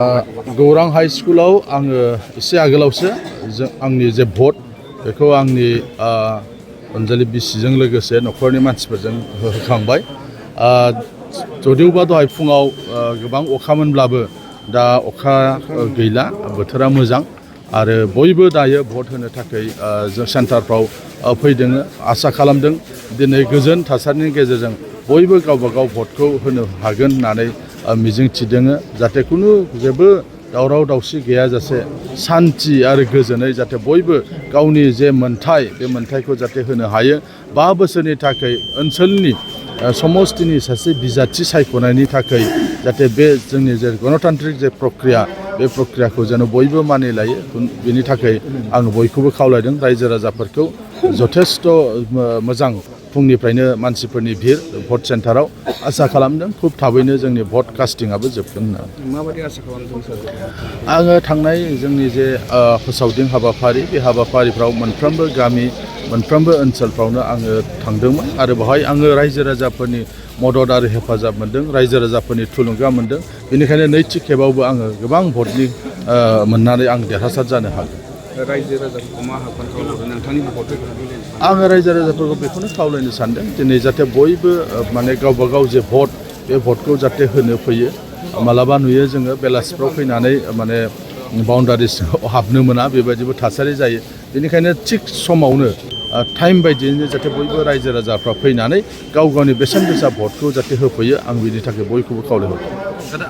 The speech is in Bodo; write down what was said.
गौरां हाई स्कुलाव आङो एसे आगोलावसो आंनि जे भट बेखौ आंनि अनजालि बिसिजों लोगोसे न'खरनि मानसिफोरजों होखांबाय। जदिवबा दहाय फुङाव गोबां अखामोनब्लाबो दा अखा गैला, बोथोरा मोजां आरो बयबो दायो भट होनो थाखाय जों सेन्टारफ्राव फैदों। आसा खालामदों दिनै गोजोन थासारिनि गेजेरजों बयबो गावबा गाव भटखौ होनो हागोन होननानै मिजिं थिदों। जाहाथे खुनु जेबो दावराव दावसि गैयाजासे शान्ति आरो गोजोनै जाहाथे बयबो गावनि जे मोन्थाय बे मोन्थायखौ जाहाथे होनो हायो। 5 बोसोरनि थाखाय ओनसोलनि समस्तिनि सासे बिजाथि सायख'नायनि थाखाय जाहाथे बे जोंनि जे गणतान्त्रिक जे प्रक्रिया बे प्रक्रियाखौ जेन बयबो मानिलायो, बेनि थाखाय आं बयखौबो खावलायदों रायजो राजाफोरखौ जथेस्थ' मोजां फुंनिफ्रायनो मानसिफोरनि भिर भट सेन्टाराव। आसा खालामदों खुब थाबैनो जोंनि भट कास्टिंआबो जोबगोन होननानै। माबायदि आसा खालामदों सार? आङो थांनाय जोंनि जे फोसावदिं हाबाफारि बे हाबाफारिफ्राव मोनफ्रोमबो गामि मोनफ्रोमबो ओनसोलफ्रावनो आङो थांदोंमोन आरो बेवहाय आङो रायजो राजाफोरनि मदद आरो हेफाजाब मोनदों, रायजो राजाफोरनि थुलुंगा मोनदों। बेनिखायनो नैथि खेबावबो आङो गोबां भटनि मोननानै आं देरहासार जानो हागोन। रायजो राजाफोरखौ मा आह्वान खालामहरदों नोंथांनि भटखौ? आङो रायजो राजाफोरखौ बेखौनो खावलायनो सानदों दिनै जाहाथे बयबो माने गावबा गाव जे भट बे भटखौ जाहाथे होनो फैयो। मालाबा नुयो जोङो बेलासिफ्राव फैनानै माने बाउन्डारिसआव हाबनो मोना, बेबायदिबो थासारि जायो। बेनिखायनो थिग समावनो टाइम बायदियैनो जाहाथे बयबो रायजो राजाफ्रा फैनानै गाव गावनि बेसेन गोसा भटखौ जाहाथे होफैयो, आं बिनि थाखाय बयखौबो खावलायहरदों।